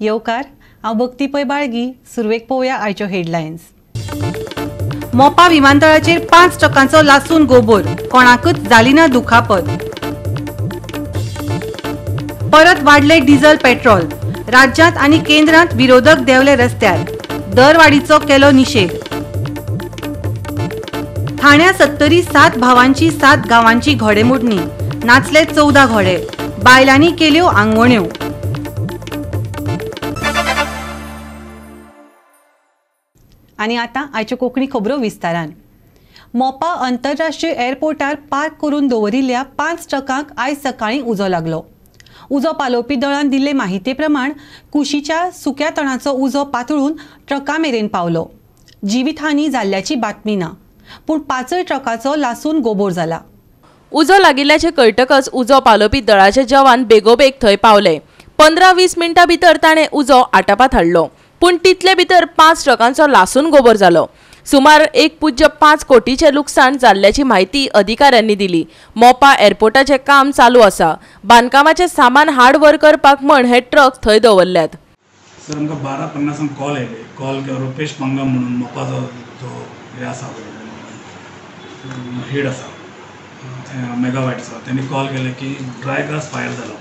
येवकार, हांव भक्ती पै बाळगी. सुरवेक पळोवया आयच्यो हेडलायन्स. मोपा विमानतळाचेर 5 ट्रकांचो लासून गोबोर, कोणाकच जाली ना दुखापत. परत वाडले डिझल पेट्रोल, राज्यांत आनी केंद्रांत विरोधक देंवले रस्त्यार, दरवाडीचो केलो निशेध. ठाण्या 70 7 भावांची 7 गांवांची घोडेमोडणी, नाचले 14 घोडे, बायलांनी केल्यो आंगवण्यो. आनी आतां आयच्यो कोंकणी खबरो विस्तारान. मोपा आंतरराष्ट्रीय एअरपोर्टार पार्क करून दवरिल्ल्या 5 ट्रकांक आयज सकाळीं उजो लागलो. उजो पालोवपी दळान दिल्ले माहिती प्रमाण कुशीच्या सुक्या तणाचो उजो पातळून ट्रका मेरेन पावलो. जिवीतहानी जाल्ल्याची बातमी ना, पूण 5 ट्रकाचो लासून गोबोर जाला. उजो लागिल्ल्याचें कळटकच उजो पालोवपी दळाचे जवान बेगोबेग थंय पावले. 15-20 मिनटां भितर ताणें उजो आटापात हाडलो, पूण तितले भितर 5 ट्रकांचो लासून गोबर जालो. सुमार 1.5 कोटीचें लुकसाण जाल्ल्याची म्हायती अधिकाऱ्यांनी दिली. मोपा एअरपोर्टाचें काम चालू आसा. बांदकामाचें सामान हाड व्हर करपाक म्हण हे ट्रक थंय दवरल्यात. सर, आमकां 12:50 कॉल आयले. कॉल रुपेश पंगम म्हणून मोपाचो जो हे आसा हेड आसा मेगावायटचो, तेणी कॉल केले की ड्राय ग्रास फायर जालो,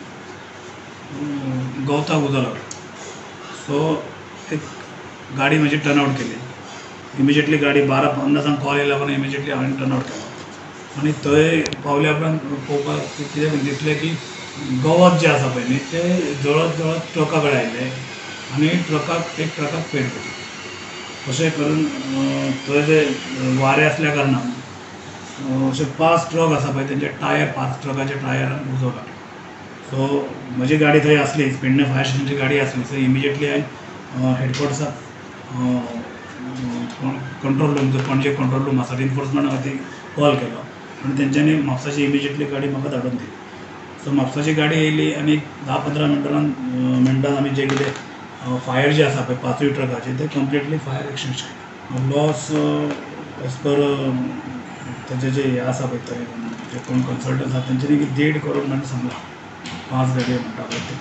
गवताक उजो लागलो. सो एक गाडी म्हजी टर्न आवट केली. इमिजिएटली गाडी 12:50 कॉल येयल्या उपरांत इमिजिएटली हांवें टर्न आवट केलो आनी थंय पावल्या उपरांत पळोवपाक कितें दिसलें की गवत जें आसा पळय न्ही तें जळत जळत ट्रका कडेन आयलें आनी ट्रकाक एक ट्रकाक पेट घेतली. अशें करून थंय जे वारें आसल्या कारणान अशे 5 ट्रक आसा पळय तेंचे टायर, 5 ट्रकाचे टायरान उजो लागलो. सो म्हजी गाडी थंय आसली, पेडणे फायर स्टेशनची गाडी आसली. सो इमिजिएटली हांवें हेडक्वॉर्टर्साक कंट्रोल रूम, जो पणजे कंट्रोल रूम आसा, रिइन्फोर्समेंटा खातीर कॉल केलो आनी तेंच्यांनी म्हापसाची इमिजिएटली गाडी म्हाका धाडून दिली. सो म्हापसाची गाडी येयली आनी 10-15 मिनटान आमी जे कितें फायर जे आसा पळय 5 ट्रकाचे ते कंप्लिटली फायर एक्सटिंग्विश केले. लॉस एज पर तेजे जे हे आसा पळय थंय जे कोण कन्सल्टंट आसा तेंच्यांनी 1.5 करोड म्हणून सांगलां, 5 गाडयो म्हणटा पळय ते.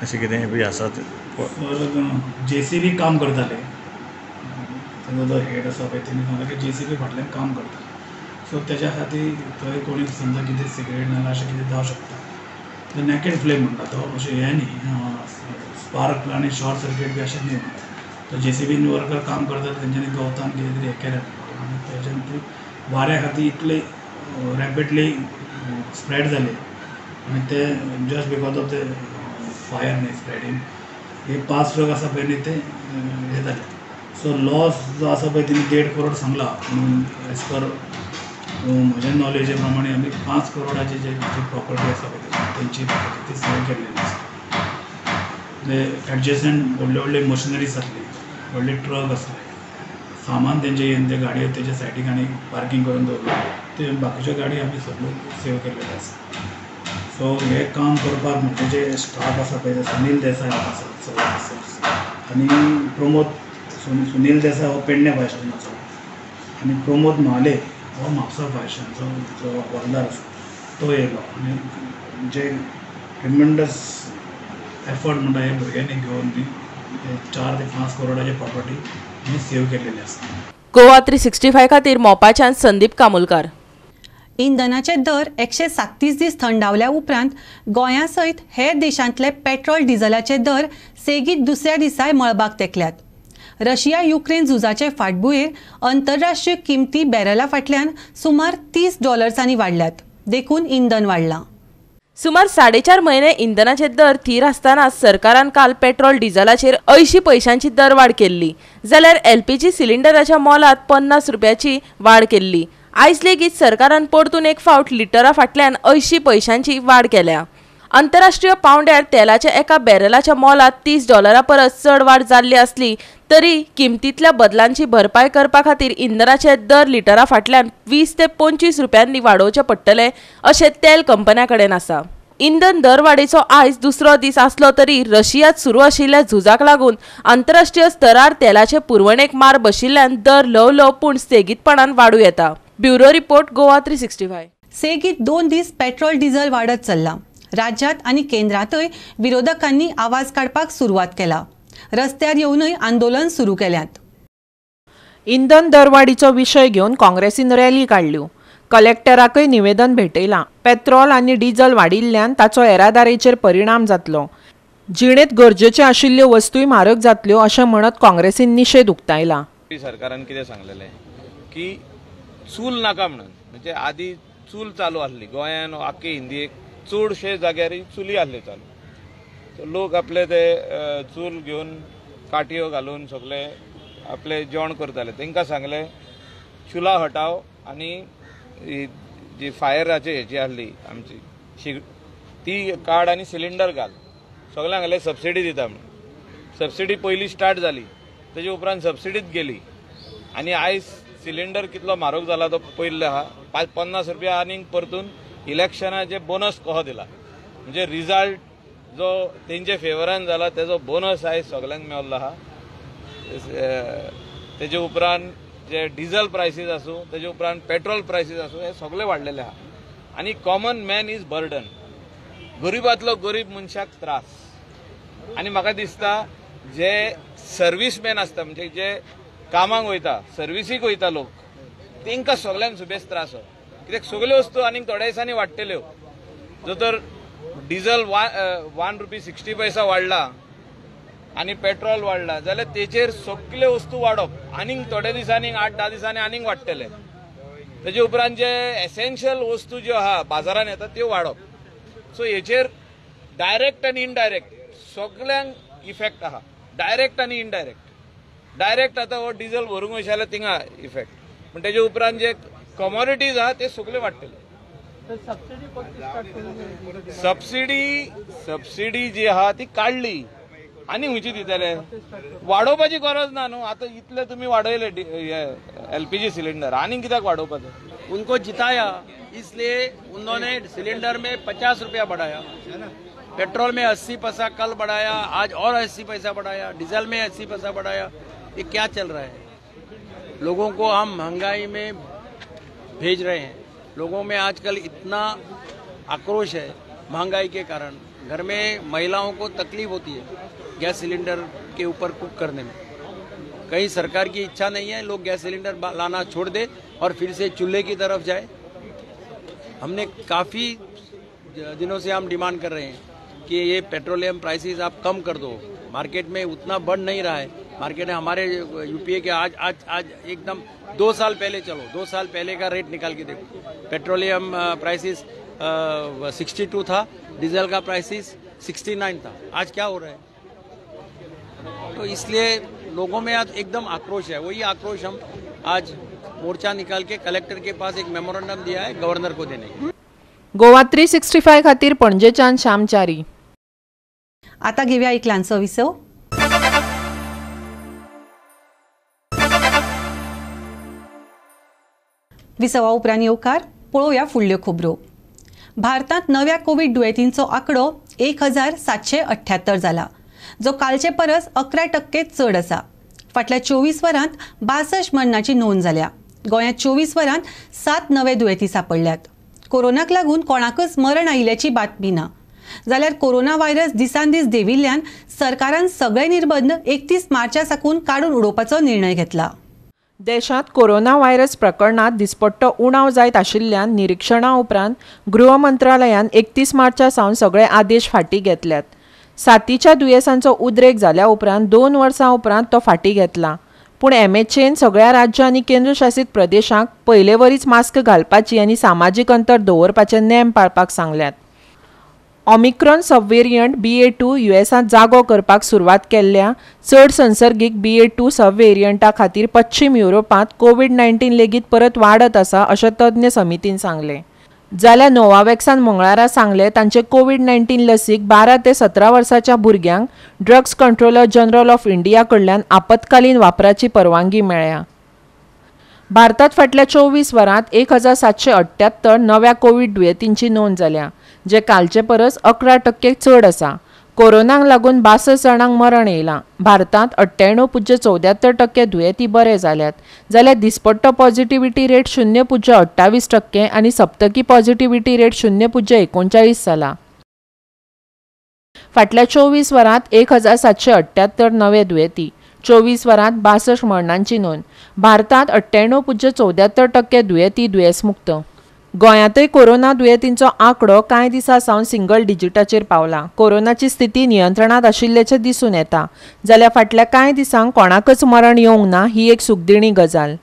अशें कितें बी आसा? जेसीबी काम करताले, ताजो जो हेड आसा पळय तेणी सांगलें की जेसीबी फाटल्यान काम करताले. सो तेज्या खातीर थंय कोणी समजा कितें सिगरेट नाल्यार अशें कितें जावं शकता. तो नॅकेड फ्लेम म्हणटा तो, अशें हें न्ही स्पार्क आनी शॉर्ट सर्कीट बी अशें न्ही म्हणटा. तो जेसीबीन वर्कर काम करताले, तेंच्यांनी गवतान कितें तरी हें केलें आनी तेज्यान ती वाऱ्या खातीर इतले रॅपिडली स्प्रेड जाले आनी ते just because of the fire न्ही स्प्रेडींग हे 5 ट्रक आसा पळय न्ही ते हे जाले. सो लॉस जो आसा पळय तेणी 1.5 करोड सांगला, पूण एज पर म्हज्या नॉलेजे प्रमाणे आमी 5 करोडाची जे प्रॉपर्टी आसा पळय तेंची ती सेव केल्लेली आसा. एडजसंट व्हडले व्हडले मशिनरीज आसली, व्हडले ट्रक आसले, सामान तेंचे येवन ते गाडयो तेच्या सायडीक आनी पार्कींग करून दवरले, ते बाकीच्यो गाडी आमी सगळ्यो सेव केल्लेल्यो आसा. सो हें काम करपाक म्हणजे जे स्टाफ आसा पळय सुनील देसाय आसा ऑफिसर्स आनी प्रमोद, सुनील देसाय हो पेडणे फायर स्टेशनाचो आनी प्रमोद म्हाले हो म्हापसा फायर स्टेशनाचो जो हवालदार आसा तो येयलो आनी जे ट्रिमेंडस एफर्ट म्हणटा हे भुरग्यांनी घेवन न्ही 4 ते 5 करोडाची प्रॉपर्टी आमी सेव केलेली आसा. गोवा 365 खातीर मोपाच्यान संदीप कामुलकार. इंधनाचे दर 137 दीस थंडावल्या उपरांत गोंया सयत हेर देशांतले पेट्रोल डिझलाचे दर सेगीत दुसऱ्या दिसाय मळबाक तेकल्यात. रशिया युक्रेन झुजाचे फाटभुंयेर आंतरराष्ट्रीय किमती बॅरला फाटल्यान सुमार $30 वाडल्यात, देखून इंधन वाडलां. सुमार 4.5 म्हयने इंधनाचे दर थीर आसतना सरकारान काल पेट्रोल डिझलाचेर 80 पैशांची दरवाड केल्ली, जाल्यार एलपीजी सिलिंडराच्या मोलात 50 रुपयाची वाड केल्ली. आयज लेगीत सरकारान परतून एक फावट लिटरा फाटल्यान 80 पैशांची वाड केल्या. आंतरराष्ट्रीय पावंड्यार तेलाच्या एका बॅरलाच्या मोलात $30 परस चड वाड जाल्ली आसली तरी किमतींतल्या बदलांची भरपाय करपा खातीर इंधनाचे दर लिटरा फाटल्यान 20 ते 25 रुपयांनी वाडोवचे पडटले अशें तेल कंपन्यां कडेन आसा. इंधन दरवाडीचो आयज दुसरो दीस आसलो तरी रशियांत सुरू आशिल्ल्या झुजाक लागून आंतरराष्ट्रीय स्तरार तेलाचे पुरवणेक मार बशिल्ल्यान दर ल्हव ल्हव पूण सेगीतपणान वाडूं येता. Bureau report, Goa 365. सेगीत 2 दीस पेट्रोल डिझल वाडत चल्ला. राज्यात आनी केंद्रांतय विरोधकांनी आवाज काडपाक सुरवात केला. रस्त्यार येवनय आंदोलन सुरू केल्यात. इंधन दरवाडीचो विशय घेवन काँग्रेसीन रॅली काडल्यो. कलेक्टराकय निवेदन भेटयलां. पेट्रोल आनी डिझल वाडिल्ल्यान ताचो येरादारीचेर परिणाम जातलो, जिणेंत गरजेच्यो आशिल्ल्यो वस्तूय म्हारग जातल्यो अशें म्हणत काँग्रेसीन निशेध उक्तायला. सरकारान कितें सांगलेलें की चूल नाका म्हणून, म्हणजे आदी चूल चालू आसली गोंयान, आख्खे हिंदीक चडशे जाग्यार चुली आसल्यो चालू. लोक आपले ते चूल घेवन काटयो घालून सगळे आपले जेवण करताले. तांकां सांगलें चुला हटाव आनी जी फायराची हेची आसली आमची ती काड आनी सिलिंडर घाल. सगळ्यांक सांगलें सबसिडी दिता म्हणून. सबसिडी पयली स्टार्ट जाली, तेजे उपरांत सबसिडीच गेली आनी आयज सिलिंडर कितलो म्हारग जाला तो पयल्लो आहा. 50 रुपया आनीक परतून इलेक्शनाचे बोनस कसो दिला, म्हणजे रिजल्ट जो तेंचे फेवरान जाला तेजो बोनस आयज सगळ्यांक मेळ्ळो आहा. तेजे उपरांत जे डिझल प्रायसीस आसूं, तेजे उपरांत पेट्रोल प्रायसीस आसूं, हे सगळे वाडलेले आहा. आनी कॉमन मॅन is burden, गरिबांतलो गरीब मनशाक त्रास. आनी म्हाका दिसता जे सर्वीसमॅन आसता, म्हणजे जे कामाक वयता, सर्विसीक वयता लोक, तांकां सगळ्यांक सुबेज त्रास हो. कित्याक सगल्यो वस्तू आनीक थोड्या दिसांनी वाडटल्यो. जो तर डिझल 1 रुपी 60 पैसा वाडला आनी पेट्रोल वाडला जाल्यार तेचेर सगल्यो वस्तू वाडप आनीक थोड्या दिसांनी, 8-10 दिसांनी आनीक वाडटले. तेजे उपरांत जे एसेन्शियल वस्तू ज्यो आहा बाजारान येता त्यो वाडप. सो हेचेर डायरेक्ट आनी इनडायरेक्ट सगल्यांक इफेक्ट आहा. डायरेक्ट आनी इनडायरेक्ट. डायरेक्ट आतां हो डिझल भरूंक वयता जाल्यार थिंगा इफेक्ट, पूण तेजे उपरांत जे कमोडिटीज आहा ते सगळे वाडटले. सबसिडी जी आहा ती काडली आनी खंयची दितले, वाडोवपाची गरज ना न्हू. आतां इतले तुमी वाडयले एलपीजी सिलिंडर, आनी कित्याक वाडोवपाचो? उनको जिताया इसलिए उन्होंने सिलेंडर में 50 रुपया बढ़ाया, पेट्रोल में 80 पैसा कल बढ़ाया, आज और 80 पैसा बढ़ाया, डीजल में 80 पैसा बढ़ाया. ये क्या चल रहा है? लोगों को हम महंगाई में भेज रहे हैं. लोगों में आजकल इतना आक्रोश है महंगाई के कारण. घर में महिलाओं को तकलीफ होती है गैस सिलेंडर के ऊपर कुक करने में. कहीं सरकार की इच्छा नहीं है लोग गैस सिलेंडर लाना छोड़ दे और फिर से चूल्हे की तरफ जाए. हमने काफ़ी दिनों से हम डिमांड कर रहे हैं कि ये पेट्रोलियम प्राइसेस आप कम कर दो. मार्केट में उतना बढ़ नहीं रहा है. मार्केट में हमारे यूपीए के आज आज आज एकदम 2 साल पहले, चलो 2 साल पहले का रेट निकाल के देखो. पेट्रोलियम प्राइसेस 62 था, डीजल का प्राइसेस 69 था. आज क्या हो रहा है? तो इसलिए लोगों में आज एकदम आक्रोश है. वही आक्रोश हम आज मोर्चा निकाल के कलेक्टर के पास एक मेमोरेंडम दिया है गवर्नर को देने के. गोवा 365 खातीर पणजेच्यान श्यामचारी. आता घेऊया एक ल्हानसो विसव. विसवा उपरांत येवकार. पळोवया फुडल्यो खबरो. भारतांत नव्या कोवीड दुयेंतींचो आंकडो 1778 जाला, जो कालचे परस 11% चड आसा. फाटल्या 24 वरांत 62 मरणाची नोंद जाल्या. गोंयांत 24 वरांत 7 नवे दुयेंती सांपडल्यात. कोरोनाक लागून कोणाकच मरण आयिल्ल्याची बातमी ना. जाल्यार कोरोना व्हायरस दिसान दीस देंविल्ल्यान सरकारान सगळे निर्बंध 31 मार्चा साकून काडून उडोवपाचो निर्णय घेतला. देशांत कोरोना व्हायरस प्रकरणांत दिसपट्टो उणाव जायत आशिल्ल्यान निरिक्षणा उपरांत गृह मंत्रालयान 31 मार्चा सावन सगळे आदेश फाटीं घेतल्यात. साथीच्या दुयेंसांचो उद्रेक जाल्या उपरांत 2 वर्सां उपरांत तो फाटीं घेतला. पूण एमएचएन सगळ्या राज्यां आनी केंद्रशासीत प्रदेशांक पयलेवरीच मास्क घालपाची आनी सामाजीक अंतर दवरपाचे नेम पाळपाक सांगल्यात. ओमिक्रॉन सबवेरियंट BA2 युएसांत जागो करपाक सुरवात केल्ल्या चड संसर्गीक BA2 सबवेरियंटा खातीर पश्चिम युरोपांत कोवीड-19 लेगीत परत वाडत आसा अशें तज्ञ समितीन सांगलें. जाल्यार नोवावॅक्सान मंगळारा सांगले तांचे कोवीड-19 लसीक 12 ते 17 वर्साच्या भुरग्यांक drugs controller general of India कडल्यान आपत्कालीन वापराची परवानगी मेळ्ळ्या. भारतात फाटल्या 24 वरांत 1778 नव्या कोवीड दुयेंतींची नोंद जाल्या, जे कालचे परस 11% चड आसा. कोरोनाक लागून 62 जाणांक मरण येयलां. भारतांत 98.74% दुयेंती बरे जाल्यात, जाल्यार दिसपट्टो पॉझिटिव्हिटी रेट 0.28% आनी सप्तकी पॉझिटिव्हिटी रेट 0.39 जाला. फाटल्या 24 वरांत 1778 नवे दुयेंती, 24 वरांत 62 मरणांची नोंद. भारतांत 98.74% दुयेंती दुयेंसमुक्त. गोंयांतय कोरोना दुयेंतींचो आंकडो कांय दिसां सावन सिंगल डिजिटाचेर पावला. कोरोनाची स्थिती नियंत्रणांत आशिल्ल्याचें दिसून येता, जाल्यार फाटल्या कांय दिसांक कोणाकच मरण येवंक ना ही एक सुखदिणी गजाल.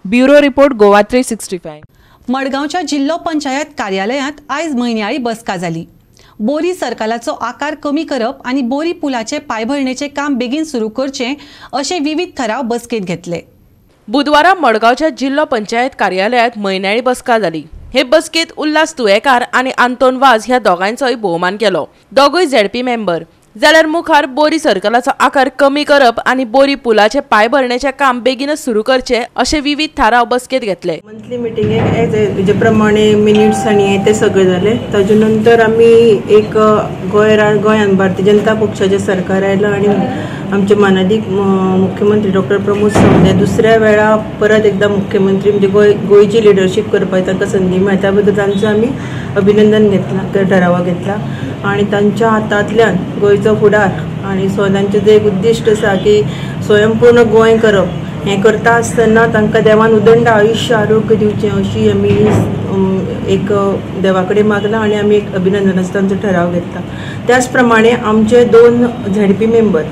Bureau report, Goa 365. मडगांवच्या जिल्लो पंचायत कार्यालयांत आयज म्हयन्याळी बसका जाली. बोरी सर्कलाचो आकार कमी करप आनी बोरी पुलाचे पांयभरणेचें काम बेगीन सुरू करचें अशे विविध ठराव बसकेंत घेतले. बुधवारा मडगांवच्या जिल्लो पंचायत कार्यालयांत म्हयन्याळी बसका जाली. हे बसकेंत उल्हास तुयेकार आनी आंतोन वाज ह्या दोगांयचोय भोवमान केलो. दोगूय झेडपी मेंबर. जाल्यार मुखार बोरी सर्कलाचो आकार कमी करप आनी बोरी पुलाचे पांयभरणेचें काम बेगीनच सुरू करचें अशे विविध थाराव बसकेंत घेतले. मंथली मिटिंगेक एज जे प्रमाणे मिनिट्स आनी हे ते सगळे जाले. ताजे नंतर आमी एक गोंयांत भारतीय जनता पक्षाचें सरकार आयलां आनी आमचे मानादीक मुख्यमंत्री डॉक्टर प्रमोद सावंत दुसऱ्या वेळा परत एकदा मुख्यमंत्री म्हणजे गोंयची लिडरशीप करपाक तांकां संदी मेळ्ळी, त्या बद्दल तांचो आमी अभिनंदन घेतला, ठराव घेतला आनी तांच्या हातांतल्यान गोंयचो फुडार आनी तांचें जें एक उद्दिश्ट आसा की स्वयंपूर्ण गोंय करप, हें करता आसतना तांकां देवान उदंड आयुश्य आरोग्य दिवचें अशी आमी एक देवा कडेन मागलां आनी आमी एक अभिनंदनाचो तांचो ठराव घेतला. त्याच प्रमाणे आमचे 2 झेडपी मेंबर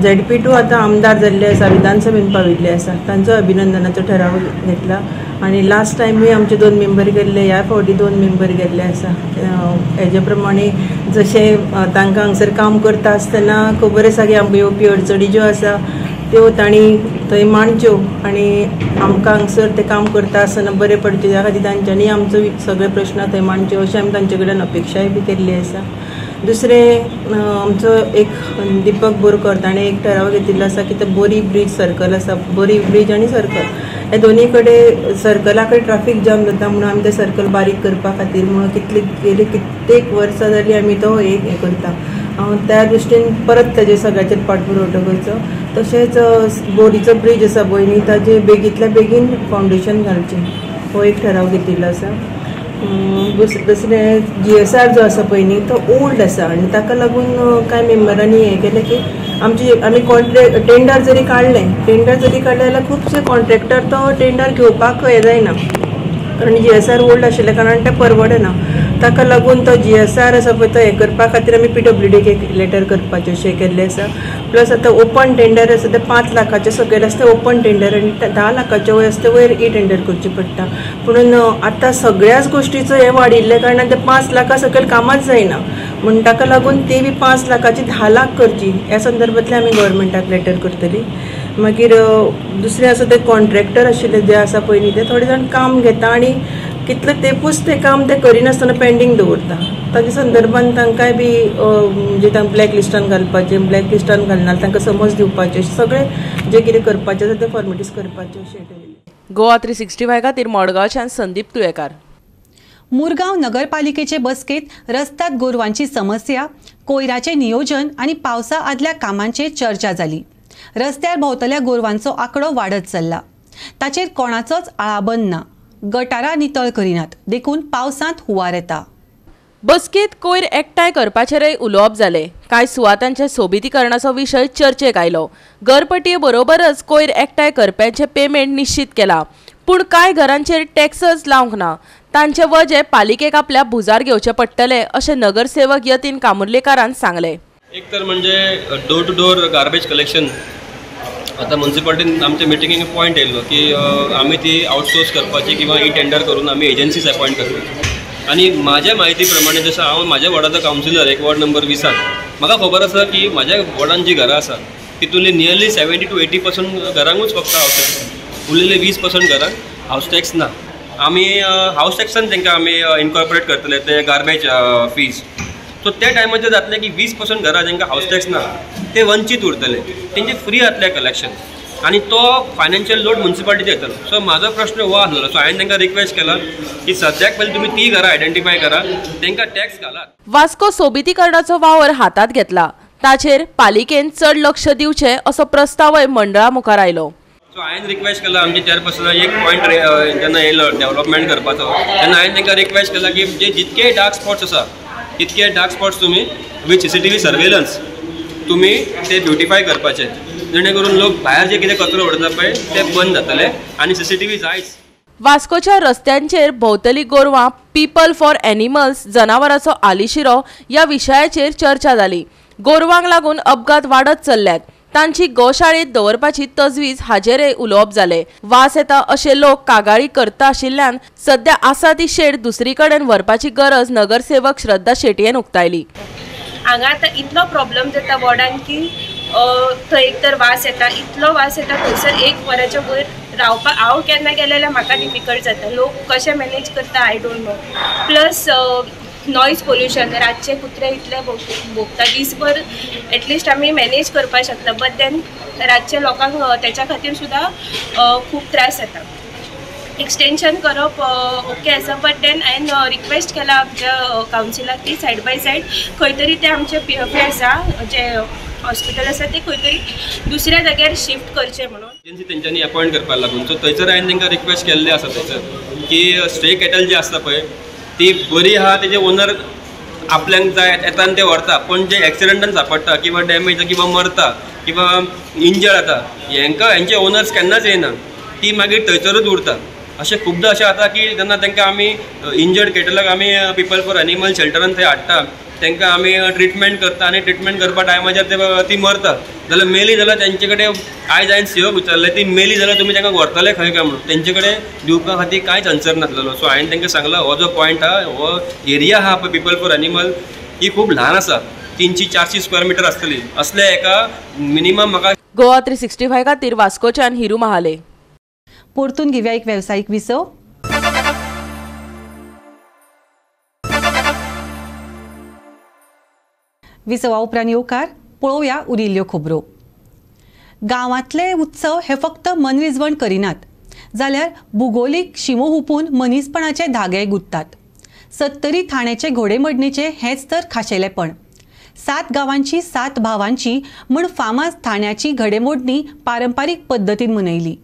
झेडपी 2 आतां आमदार जाल्ले आसा, विधानसभेन पाविल्ले आसा, तांचो अभिनंदनाचो ठराव घेतला. आनी लास्ट टायमूय आमचे 2 मेंबर गेल्ले, ह्या फावटी 2 मेंबर गेल्ले आसा. हेजे प्रमाणे जशें तांकां हांगसर काम करता आसतना खबर आसा की आमकां येवपी अडचणी ज्यो आसा त्यो तांणी थंय मांडच्यो आनी आमकां हांगसर तें काम करता आसतना बरें पडचें त्या खातीर तांच्यांनी आमचो सगळे प्रश्न थंय मांडच्यो अशें आमी तांचे कडल्यान अपेक्षाय बी केल्ली आसा. दुसरें आमचो एक दीपक बोरकर ताणें एक ठराव घेतिल्लो आसा की ते बोरी ब्रीज सर्कल आसा, बोरी ब्रीज आनी सर्कल हे दोनी कडेन सर्कला कडेन ट्राफीक जाम जाता म्हणून आमी ते सर्कल बारीक करपा खातीर म्हणून कितले गेले कित्येक वर्सां जालीं आमी तो एक हें करता. त्या दृश्टीन परत ताजे सगळ्याचेर पाठपुरवठो करचो. तशेंच बोरीचो ब्रीज आसा पळय न्ही, ताजे बेगींतल्या बेगीन फावंडेशन घालचें हो एक ठराव घेतिल्लो आसा. दुसरें GSR जो आसा पळय न्ही तो ओल्ड आसा आनी ताका लागून कांय मेंबरांनी हें केलें की आमची आमी कॉन्ट्रेक्ट टेंडर जरी काडलें, टेंडर जरी काडलें जाल्यार खुबशे कॉन्ट्रेक्टर तो टेंडर घेवपाक हें जायना, कारण GSR old आशिल्ल्या कारणान तें परवडना. ताका लागून तो GSR आसा पळय तो हें करपा खातीर आमी PWD एक लेटर करपाचें अशें केल्लें आसा. प्लस आतां ओपन टेंडर आसा ते 5 लाखाचे सकयल आसता ओपन टेंडर आनी 10 लाखाचे वयर आसता वयर ई टेंडर करचें पडटा. पुणून आतां सगळ्याच गोश्टीचो हें वाडिल्ल्या कारणान ते 5 लाखा सकयल कामाच जायना, म्हूण ताका लागून ती बी 5 लाखाची 10 लाख करची ह्या संदर्भांतल्यान आमी गव्हर्मेंटाक लेटर करतली. मागीर दुसरें आसा ते कॉन्ट्रेक्टर आशिल्ले जे आसा पळय न्ही ते थोडे जाण काम घेता आनी कितले तेंपूच तें काम ते करिनासतना पेंडींग दवरता. ताच्या संदर्भान तांकांय बी म्हणजे तांकां ब्लॅक लिस्टान घालपाचें, ब्लॅक लिस्टान घालना तांकां समज दिवपाचें, सगळें जें कितें करपाचें आसा तें फॉर्मेलिटीज करपाचें अशें ठरयलें. गोवा 365 खातीर मडगांवच्यान संदीप तुयेकार. मुरगांव नगरपालिकेचे बसकेत रस्त्यात गोरवांची समस्या, कोयराचें नियोजन आनी पावसा आदल्या कामांचेर चर्चा जाली. रस्त्यार भोंवतल्या गोरवांचो आंकडो वाडत चल्ला, ताचेर कोणाचोच आळाबंद ना. गटारां नितळ करिनात देखून पावसांत हुंवार येता. बसकेत कोयर एकठांय करपाचेरय उलोवप जालें. कांय सुवातांच्या सोबितीकरणाचो विशय चर्चेक आयलो. घरपट्टी बरोबरच कोयर एकठांय करप्यांचें पेमेंट निश्चित केलां, पूण कांय घरांचेर टॅक्सच लावंक ना. तांचे वजें पालिकेक आपल्या भुजार घेवचें पडटलें अशें नगरसेवक यतीन कामुर्लेकारान सांगलें. एक तर म्हणजे door to door garbage collection आतां म्युनिसिपालिटीन आमच्या मिटिंगेक पॉयंट येयल्लो की आमी ती आउटसोर्स करपाची किंवा ई टेंडर करून आमी एजन्सीज अपॉयंट करपाची. आनी म्हाज्या म्हायती प्रमाणे जसो हांव म्हाज्या वॉर्डाचो कावन्सिलर एक वॉर्ड नंबर 20 म्हाका खबर आसा की म्हाज्या वॉर्डान जी घरां आसा तितूंतली नियरली 70 to 80% घरांकूच फक्त हावस टॅक्स, उरलेले 20% घरांक हावस टॅक्स ना. आमी हावस टॅक्सान तांकां आमी इनकॉर्पोरेट करतले ते गार्बेज फीज. सो त्या टायमाचेर जातलें की 20% घरां जांकां हावस टॅक्स ना ते वंचीत उरतले, तेंचे फ्री जातलें कलेक्शन आनी तो फायनान्शियल लोड म्युनिसिपालिटीचेर येतलो. सो म्हाजो प्रश्न हो आसलो. सो हांवें तांकां रिक्वेस्ट केला की सद्याक पयलीं तुमी ती घरां आयडेंटिफाय करा, तांकां टॅक्स घालात. वास्को सोबितीकरणाचो वावर हातांत घेतला, ताचेर पालिकेन चड लक्ष दिवचें असो प्रस्तावय मंडळा मुखार आयलो. सो हांवें रिक्वेस्ट केला आमच्या चेअरपर्सना एक पॉयंट जेन्ना येयलो डेवलपमेंट करपाचो तेन्ना हांवें तांकां रिक्वेस्ट केला की जे जितके डार्क स्पॉट्स आसा तितके डार्क स्पॉट्स तुमी विथ CCTV surveillance तुमी ते ब्युटिफाय करपाचे, जेणे करून लोक भायर जे कितें कचरो उडयता पळय ते बंद जातले आनी CCTV जायच. वास्कोच्या रस्त्यांचेर भोंवतली गोरवां, पीपल फॉर एनिमल्स, जनावरांचो आलिशिरो ह्या विशयाचेर चर्चा जाली. गोरवांक लागून अपघात वाडत चल्ल्यात, तांची गोशाळेंत दवरपाची तजवीज हाजेरय उलोवप जालें. वास येता अशे लोक कागाळी करता आशिल्ल्यान सद्या आसा ती शेड दुसरी कडेन व्हरपाची गरज नगरसेवक श्रद्धा शेटयेन उक्तायली. हांगा आतां इतलो प्रॉब्लम जाता वॉर्डान की थंय एक तर वास येता, इतलो वास येता थंयसर एक वराच्या वयर रावपाक हांव केन्ना गेलें जाल्यार म्हाका डिफिकल्ट जाता. लोक कशें मॅनेज करता I don't know. Plus noise pollution, रातचे कुत्रे इतले भोंकता, दीसभर एटलिस्ट आमी मॅनेज करपाक शकता, बट then रातचे लोकांक तेच्या खातीर सुद्दां खूब त्रास जाता. एक्सटेंशन करप ओके आसा, बट then हांवें रिक्वेस्ट केला आमच्या कावन्सिलाक की सायड बाय सायड खंय तरी ते आमचे PFA आसा जे हॉस्पिटल आसा ते खंय तरी दुसऱ्या जाग्यार शिफ्ट करचें म्हणून एजन्सी तेंच्यांनी अपॉयंट करपाक लागून. सो थंयसर हांवें तांकां रिक्वेस्ट केल्लें आसा थंयसर की स्ट्रे कॅटल जी आसता पळय ती बरी आहा, तेजे ओनर आपल्याक जाय येता आनी ते व्हरता, पूण जे एक्सिडंटान सापडटा किंवा डॅमेज किंवा मरता किंवा इंजर्ड जाता हेंकां हेंचे ओनर्स केन्नाच येयना, ती मागीर थंयसरूच उरता. अशें खुबदां अशें जाता की जेन्ना तांकां आमी इंजर्ड कॅटलाक आमी पीपल फॉर एनिमल शेल्टरान थंय हाडटा, तांकां आमी ट्रिटमेंट करता आनी ट्रिटमेंट करपा टायमाचेर ती मरता. जाल्यार मेली जाल्यार तेंचे कडेन आयज हांवें सीओक विचारलें ती मेली जाल्यार तुमी तांकां व्हरतले खंय काय म्हणून, तेंचे कडेन दिवपा खातीर कांयच आन्सर नासलेलो. सो हांवें तांकां सांगलां हो जो पॉयंट आहा, हो एरिया आहा पळय पीपल फॉर एनिमल ही खूब ल्हान आसा, 300-400 स्क्वेअर मिटर आसतली, असल्या एका मिनिमम म्हाका. गोवा 365 खातीर वास्कोच्यान हिरू महाले. परतून घेवया एक वेवसायीक विसव. विसवा उपरांत येवकार पळोवया उरिल्ल्यो खबरो. गांवांतले उत्सव हे फक्त मनरिजवण करिनात जाल्यार भुगोलीक शिमो हुपून मनीसपणाचे धागे गुंततात. सत्तरी ठाण्याचे घोडेमडणीचे हेंच तर खाशेलेपण. 7 गांवांची 7 भावांची म्हूण फामाद ठाण्याची घडेमोडणी पारंपारीक पद्दतीन मनयली.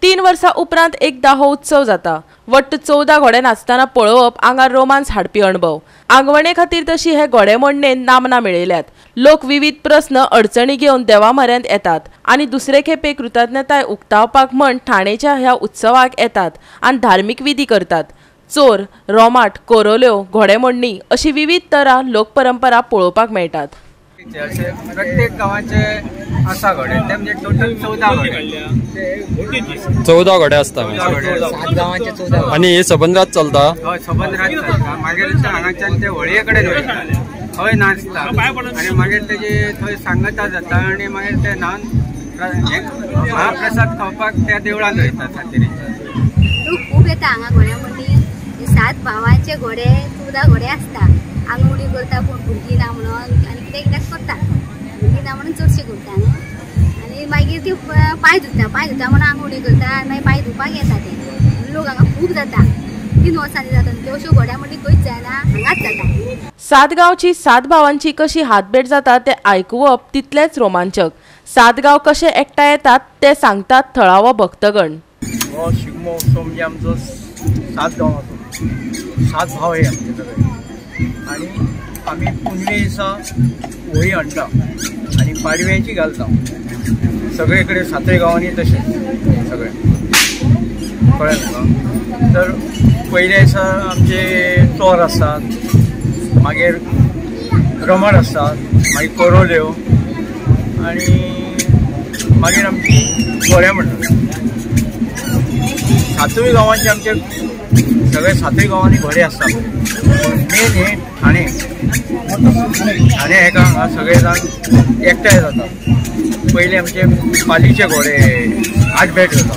तीन वर्सां उपरांत एकदां हो उत्सव जाता. वट्ट 14 घोडे नाचतना पळोवप आंगार रोमांस हाडपी अणभव. आंगवणे खातीर तशी हे घोडेमोडणेन नामना मेळयल्यात. लोक विविध प्रस्न अडचणी घेवन देवा म्हऱ्यांत येतात आनी दुसरे खेपे कृतज्ञताय उक्तावपाक म्हण ठाणेच्या ह्या उत्सवाक येतात आनी धार्मीक विधी करतात. चोर, रोमाट, कोरोल्यो, घोडेमोडणी अशी विविध तरा लोकपरंपरा पळोवपाक मेळटात. प्रत्येक गांवाचे आसा घोडे, ते म्हणजे टोटल 14 घोडे, 14 घोडे आसता आनी हे सबंद रात चलता. हय, सबंद रात चलता. मागीर हांगाच्यान ते होळये कडेन वयता, थंय नाचता आनी मागीर तेजे थंय सांगता जाता आनी मागीर ते न्हावन महाप्रसाद खावपाक त्या देवळान वयता. सातेरीच्या लोक खूब येता हांगा घोड्या 7 भावांचे घोडे 14 घोडे आसता. आंगवणी करता पूण भुरगीं ना म्हणून आनी कितें कित्याक करता, भुरगीं ना म्हणून चडशी करता न्हू. आनी मागीर ती पांय धुता, पांय धुता म्हणून आंगवणी करता आनी मागीर पांय धुवपाक येता. ते लोक हांगा खूब जाता, 3 वर्सांनी जाता त्यो अश्यो घोड्या म्हणटी खंयच जायना, हांगाच जाता. 7 गांवची 7 भावांची कशी हातभेट जाता ते आयकुवप तितलेंच रोमांचक. 7 गांव कशे एकठांय येतात ते सांगतात थळावो भक्तगण. हो शिगमो उत्सव म्हणजे आमचो 7 गांवाचो, 7 भाव हे आमचे सगळे. आनी आमी पुनवे दिसा होळी हाडटा आनी पाडव्याची घालता सगळे कडेन, 7 गांवांनी तशेंच सगळे. कळ्ळें तुका? तर पयल्या दिसा आमचे चोर आसतात, मागीर ड्रमर आसता, मागीर कोरोल्यो आनी मागीर आमची घोडे म्हणटात. सातूय गांवांचे आमचे सगळे सातूय गांवांनी घोडे आसता. मेन हे ठाणे, ठाणे हेका हांगा सगळे जाण एकठांय जाता. पयले आमचे पालीचे घोडे आठभेट जाता,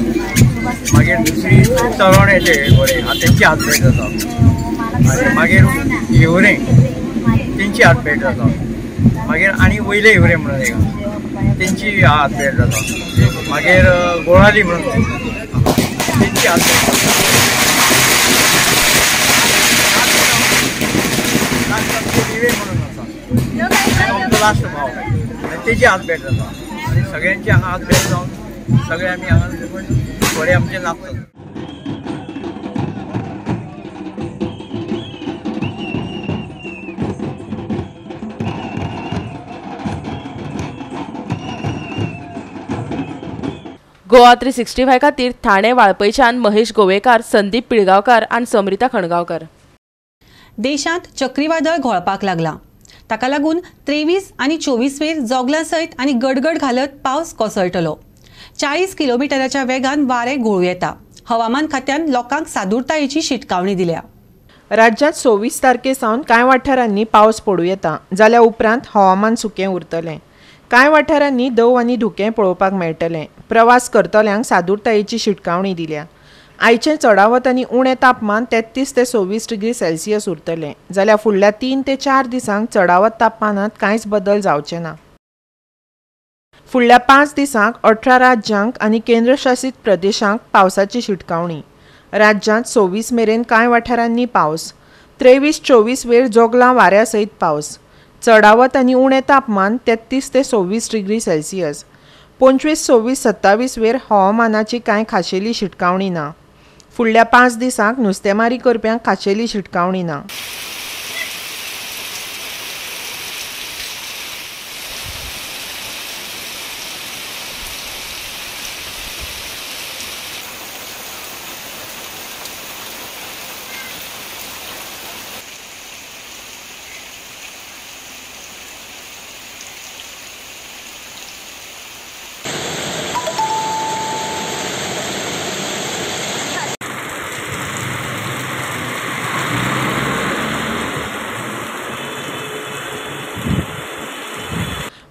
मागीर दुसरी चरोण्याचे घोडे तेंची हातभेट जाता, आनी मागीर हिवरें तेंची हातभेट जाता, मागीर आनी वयले हिवरें म्हणून एका तेंची हातभेट जाता, मागीर गोळाली म्हणून तेंची हातभेट जाता. लास्ट दिवे म्हणून आसा आमचो लास्ट भाव आनी तेजी हातभेट जाता. आनी सगळ्यांची हांगा हातभेट जावन सगळे आमी हांगा घोडे आमचे नाचतात. गोवा 365 खातीर ठाणे वाळपयच्यान महेश गोवेकार, संदीप पिळगांवकार आनी समरिता खणगांवकार. देशांत चक्रीवादळ घोळपाक लागला. ताका लागून 23 आनी 24 वेर जोगलां सयत आनी गडगड घालत पावस कोसळटलो. 40 किलोमिटराच्या वेगान वारें घोळूं येता. हवामान खात्यान लोकांक सादूरतायेची शिटकावणी दिल्या. राज्यांत 26 तारखे सावन कांय वाठारांनी पावस पडूं येता, जाल्यार उपरांत हवामान सुकें उरतलें. कांय वाठारांनी दंव आनी धुकें पळोवपाक मेळटलें. प्रवास करतल्यांक सादूरतायेची शिटकावणी दिल्या. आयचें चडावत आनी उणें तापमान 33 ते 26 डिग्री सेल्सियस उरतलें, जाल्यार फुडल्या 3 ते 4 दिसांक चडावत तापमानांत कांयच बदल जावचे ना. फुडल्या 5 दिसांक 18 राज्यांक आनी केंद्रशासीत प्रदेशांक पावसाची शिटकावणी. राज्यांत 26 मेरेन कांय वाठारांनी पावस, 23-24 वेर जोगलां वाऱ्या सयत पावस. चडावत आनी उणें तापमान 33 ते 26 डिग्री सेल्सियस. 25, 26, 27 वेर हवामानाची कांय खाशेली शिटकावणी ना. फुडल्या 5 दिसांक नुस्तेमारी करप्यांक खाशेली शिटकावणी ना.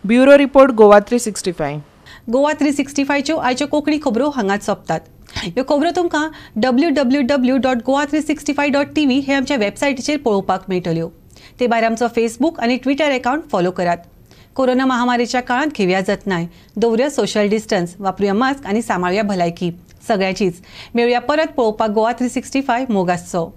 Bureau report, Goa 365. Goa 365च्यो आयच्यो कोंकणी खबरो हांगाच सोंपतात. ह्यो खबरो तुमकां www.goa365.tv हे आमच्या वेबसायटीचेर पळोवपाक मेळटल्यो. ते भायर आमचो फेसबूक आनी ट्विटर अकावंट फॉलो करात. कोरोना महामारीच्या काळांत घेवया जतनाय, दवरुया सोशल डिस्टन्स, वापरुया मास्क आनी सांबाळुया भलायकी. सगळ्याचीच मेळुया परत पळोवपाक गोवा 365 मोगासचो.